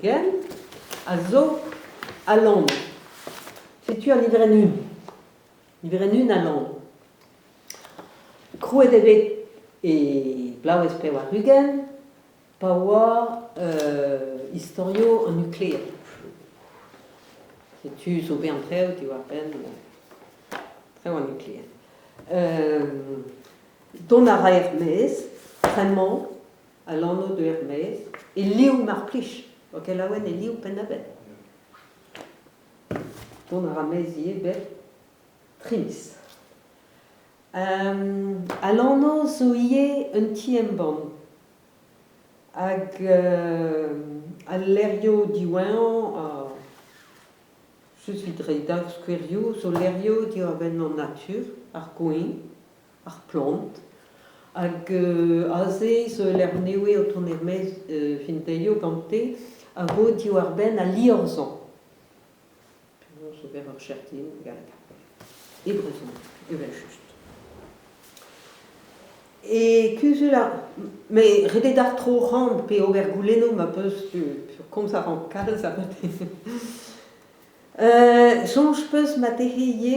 80 a zo Al Lanv. Setu an niverenn un. Niverenn un Al Lanv. Krouet eo bet e bloavezh 80 pa oa istorioù an nukleel. Setu zo bet an traoù diwar-benn traoù an nukleel. Dont a ra er-maez bremañ Al anv deu er-maez e liv mar plij, oa ket laouen e liv penn-da-benn. Dont a ra maez ivez bep tri miz. Al anv zo ivez un ti-embann hag al levrioù diwezhañ just evit reiñ da skouerioù zo levrioù diwar-benn an natur, ar gwin, ar plant hag aze zo ul lec'h nevez o tont er-maez fin dezho gante a vo diwar-benn al liorzhañ. Penaos ober ur jardin galleg e brezhoneg evel-just. E kuzul ar... met ret eo d'ar tro ran pe ober goulennoù ma peus komz a ran kalz avat. Soñj 'peus marteze ivez.